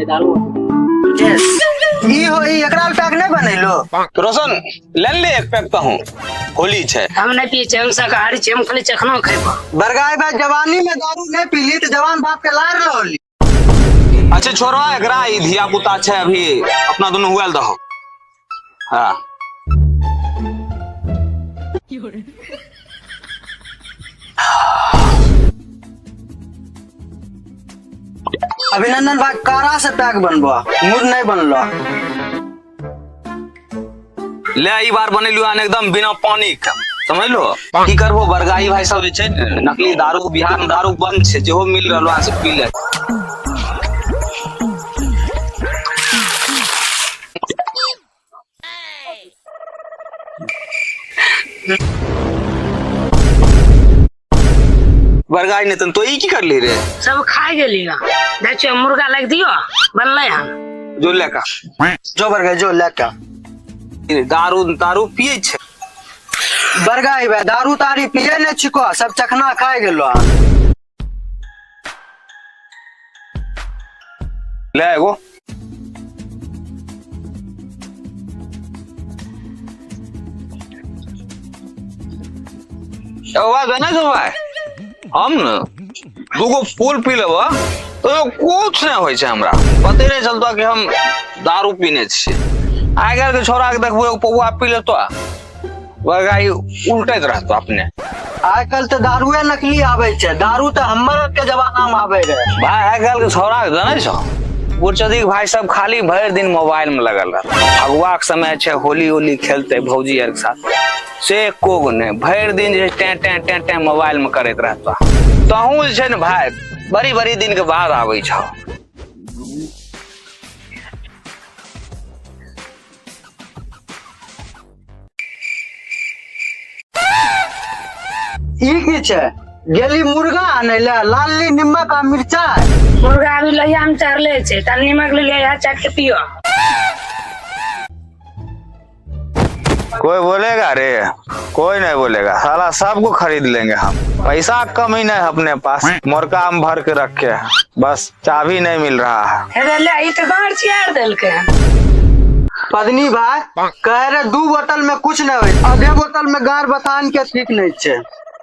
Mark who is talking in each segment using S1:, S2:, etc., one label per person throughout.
S1: भाई दारू।
S2: यस ई हो, ई एकरा ले पैक नहीं बनेलो।
S3: तो रोशन ले ले एक पैक तो हूँ, होली छे।
S1: हम नहीं पिए छे, हम शाकाहारी छे, हम खाली चखना खेबो।
S2: बरगाई भाई जवानी में दारू नहीं पीली तो जवान बाप के लार होली।
S3: अच्छा छोड़ो एकरा, ई धिया पुता छे अभी, अपना दोनों हुआल दहो। हाँ
S2: अभिनंदन भाई कारा से पैक बनबो, मूड नहीं बनलो।
S3: ले ई बार बनेलु आन एकदम बिना पानी के, समझलो की करबो। बरगाई भाई सब जे छै ने, नकली दारू, बिहार में दारू बंद छै, जेहो मिल रहलो अहाँ से पी ले। बरगाई नहीं तो ई की करली रे?
S1: सब खा गेली ना, देखियो मुर्गा लग दियो बनलै हन।
S3: जो लेका
S2: जो बरगाई जो लेका
S3: दारू दारू पिए छै।
S2: बरगाई भाई दारू तारी पिए नहीं छिको, सब चखना खाए गेलो।
S3: ले एगो आवाज है ना जो भाई, हम न दूगो फूल पी लेब तो कुछ नहीं होइ छै, हमरा पते नहीं चलतो कि हम दारू पीने छियै। आइ काल्हि के छोरा के देखबो एगो पौआ पी लेतो बगाई उल्टैत रहतो अपने।
S2: आइ काल्हि तऽ दारूए नकली आबै छै, दारू तऽ हमर के जमाना में आबै रहे।
S3: भाई आइ काल्हि के छोरा के जानै छौ, बुढ़चदी भाई सब खाली भरि दिन मोबाइल में लगल रहत। फगुआ के समय छै, होली होली खेलते भौजी आर के साथ, से एको गो नहि, भरि दिन जे टें टें टें टें मोबाइल में करैत रहता। तहूँ जे छै ने भाई बड़ी बड़ी दिन के बाद आबै छौ।
S2: ई की छै? गेली मुर्गा आनै ले, लाल ली निमक आ मिरचाई।
S1: मुर्गा अभी लोहिया में चढ़ले छै, त निमक ले लिया, चाट के पियो।
S3: कोई बोलेगा रे? कोई नहीं बोलेगा, साला सबको खरीद लेंगे हम, पैसा कम ही नहीं है अपने पास, मोरका हम भर के रखे हैं, बस चाबी नहीं मिल रहा है।
S1: अरे ले ई तो गाड़ चियार देलकै हन।
S2: पत्नी भाई कह रहे 2 बोतल में कुछ नहीं होय, आधे बोतल में गार बतान के ठीक नहीं छे।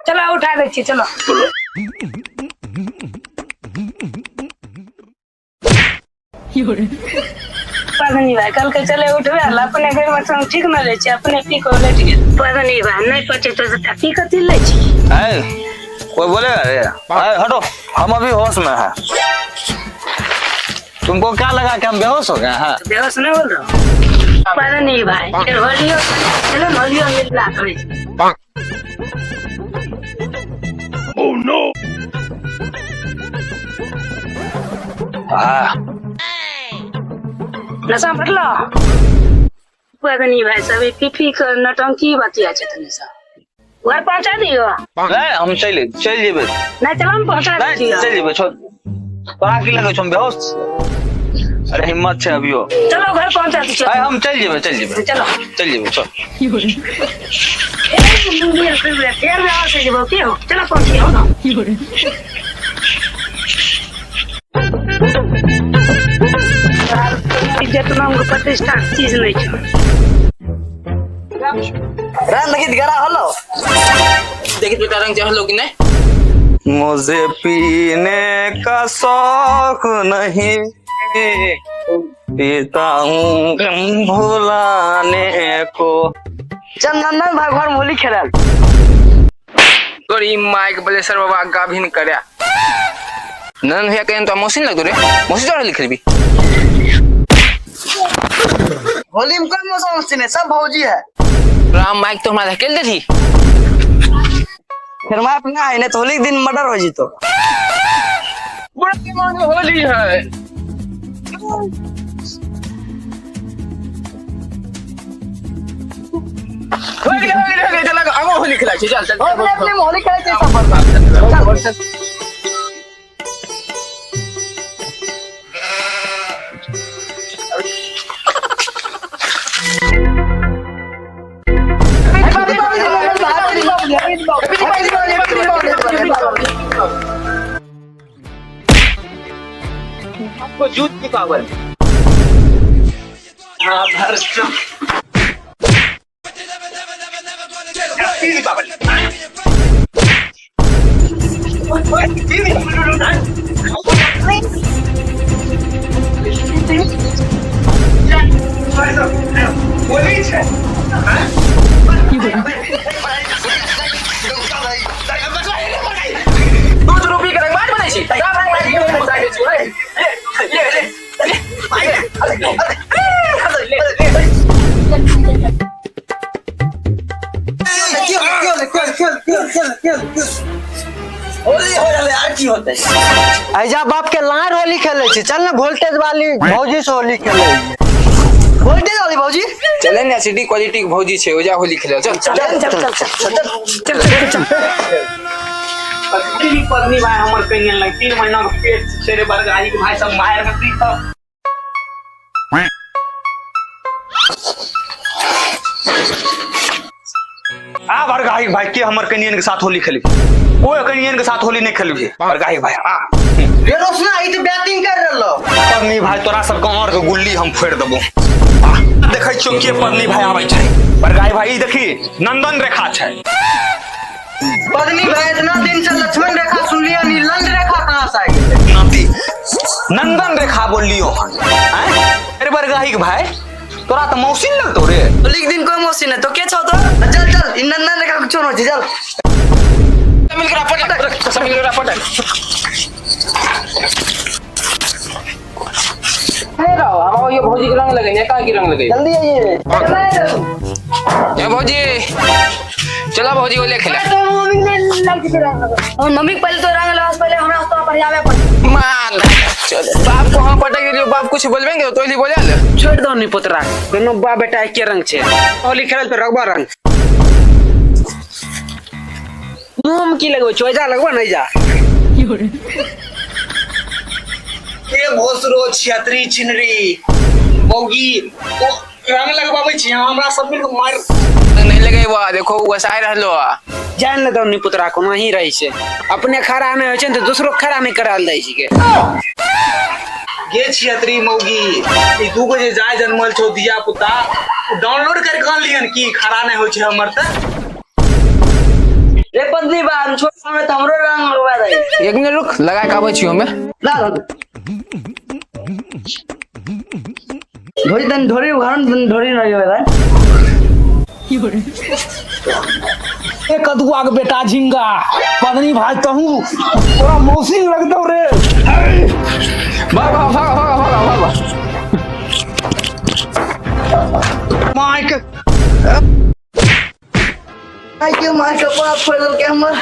S1: चलो उठा दै छी, चलो। पत्नी भाई कल के चले उठबे हल, अपने घर में संग ठीक न रहै छै, अपने पी के उलटि गेल। पत्नी भाई नहीं पचे तो पी कथी लै छी?
S3: ऐ, कोई बोलेगा रे? ऐ, हटो, हम अभी होश में हैं। तुमको क्या लगा कि हम बेहोश हो गए हैं?
S1: बेहोश नहीं बोल रहा हूँ। पत्नी भाई फिर होलियो चलो न, होलियो मिलना करै छै।
S3: हाँ।
S1: नशा पड़लो? पत्नी भाई सब पी पी के नौटंकी बतिया छै तनी सब। घर पहुंचा दियो?
S3: नहीं, हम चल चल जेबे।
S1: नहीं चलो हम पहुंचा
S3: नहीं,
S1: दियो।
S3: चल जेबे, छोड़। तोरा की लगे छौ हम बेहोश? अरे हिम्मत छै अभियो।
S1: चलो घर पहुंचा दियो।
S3: अरे हम चल जेबे, चल जेबे।
S1: चलो।
S3: चल जेबे, चल।
S1: फिर बेहोश हो जेबो की हो? चलो पहुंचियो ना। इज्जत नाम के प्रतिष्ठा चीज नहीं छो।
S2: रंग देखित गरा होलो।
S4: देखित बेटा रंग चढ़लो कि नहीं?
S3: मुझे पीने का शौक नहीं, पीता हूँ गम भुलाने को।
S2: चल नंदन भाई घर में होली खेलल।
S4: तोरी माइक बलेसर बाबा गाभिन करया। नंदन भैया कहें तो मौसी लगतो रे, मौसी चढ़ लिख भी।
S2: होली में कोई मौसा मौसी नहीं, सब भौजी है।
S4: राम माइक तो हमारा धकेल दे थी।
S2: फिर मैं अपना आए नहीं तो होली के दिन मर्डर हो जीतो।
S4: बड़ा मान होली है। हो गेलै, हो गेलै, हो गेलै, चल, आगो होली खेलाइ छी, चल, चल,
S2: हो गेलै, अपने में होली खेलाइ छी, सब बर्बाद।
S4: चल, चल।
S3: आपको जूत दीपावली। हाँ भर हैप्पी दीपावली। होली छै।
S4: 2 रुपये के रंग बात बनाई छी। ले ले
S2: होली हो रहलै आर की होतै। ऐजा बाप के लार होली खेले छी, चल ना वोल्टेज वाली भौजी से होली खेले। वोल्टेज वाली भौजी
S4: चले ने, सिटी क्वालिटी के भौजी छै, ओजा होली खेले चल चल
S2: चल चल चल चल चल चल।
S3: पत्नी पत्नी भाई हमर कहिन लग 3 महीना के पेट छै रे बरगाही के भाई सब मार के पी सब। आ बरगाही भाई के हमर कनियन के साथ होली खेली, कोई कनियन के साथ होली नहीं खेलबी बरगाही भाई। आ
S2: रे रोशना ई तो बैटिंग कर रहलो।
S3: पत्नी भाई तोरा सब के और के गुल्ली हम फोड़ देबो। देखै छियो के पत्नी भाई आबै छै। बरगाही भाई ई देखी नंदन रेखा छै।
S2: पत्नी भाई इतना दिन से लक्ष्मण रेखा सुनलियै, नी नंद रेखा कहाँ से आ गेलै?
S3: नाती नंदन रेखा बोललियो हन। अरे बरगाही के भाई तोरा तो मौसी न लगतो रे।
S2: होली के दिन कोई मौसी नहीं तो के छौ तो? चल चल ई नंदन रेखा कुछो न छै, चल
S4: मिलकर पटक सब मिलकर पटक। अरे रहो हम ये भौजी के रंग लगेने, का की रंग लगे
S2: जल्दी आइए।
S4: ए भौजी चला भौजी होले खेला।
S1: मम्मी पहले तो रंग लगा, पहले हमरा तो पर आवे पड़े।
S4: मान चल बाप को हम पटक दिलियो, बाप कुछ बोलबेंगे तो तोली बोला ले।
S5: छोड़ दो नी पुतरा, दोनों बाप बेटा एके रंग छे। होली खेलल तो रंगबा रंग मुंह की लगबो छो, जा लगबो नहीं जा।
S3: के भोसरो छियत्री छिनरी मौगी ओ रंग लगबाबै छी हमरा सब मिल के मार
S4: नहीं लगे वा, देखो वसाय रहलो।
S5: जान ले दो नी पुतरा को नहीं रही छे, अपने खड़ा नहीं होय छे त दूसरो खड़ा नहीं कराल दै छी के।
S3: गे छियत्री मौगी ई 2 बजे जाय जनमल छौ दिया पुता डाउनलोड कर के आनलियन की खड़ा नहीं होय छे हमर त।
S2: रे पत्नी बा हम छोट समय त हमरो रंग लगवा दे।
S4: एक मिनट रुक, लगा के आबै छी हमे।
S2: ला धोरी तन धोरी उघारन तन धोरी नहीं होय भाई।
S6: ए कदुआ के बेटा झिंगा पत्नी भाई तहू तोरा मौसी लगतौ रे।
S4: भाग भाग भाग भाग भाग भाग।
S2: माइक आई के मार कपड़ा फोड़ देलकै हमर।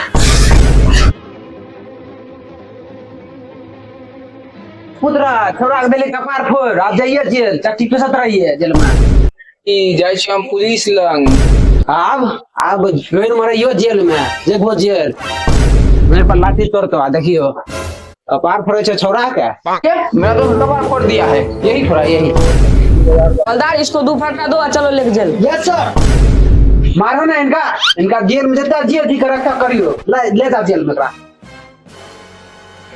S5: पुतरा छोरा के देले कपार फोड़, आप जाइए जेल, चट्टी पेसत रहिए जेल में।
S4: ई जाइ छी हम पुलिस लंग।
S5: आब आब फिर मरइयो जेल में, जेबो जेल मेरे पर लाठी तोड़तो। आ देखियो कपार फोड़े छे छोरा के।
S4: मेरा तो कपार फोड़ दिया है, यही फोड़ा यही।
S1: हवलदार इसको 2 फटका दो और चलो लेके जेल।
S2: Yes sir.
S5: मारो ना इनका, इनका जेल में जितना जेल जी कर रखा करियो, ले ले जाओ जेल में एकरा।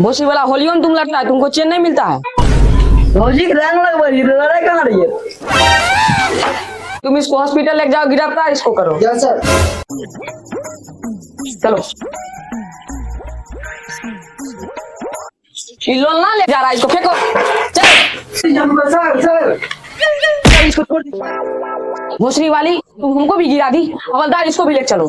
S1: भोसड़ी वाला होलियों में तुम लड़ता है, तुमको चैन नहीं मिलता है।
S2: भौजी के रंग लगवा रही, लड़ाई कहाँ रही है?
S1: तुम इसको हॉस्पिटल लेके जाओ, गिरफ्तार इसको करो।
S2: Yes sir.
S1: चलो ये लोन ना ले जा रहा है, इसको फेंको। चल
S5: सर सर इसको छोड़।
S1: भोसड़ी वाली तुम हमको भी गिरा दी। हवलदार इसको भी ले चलो।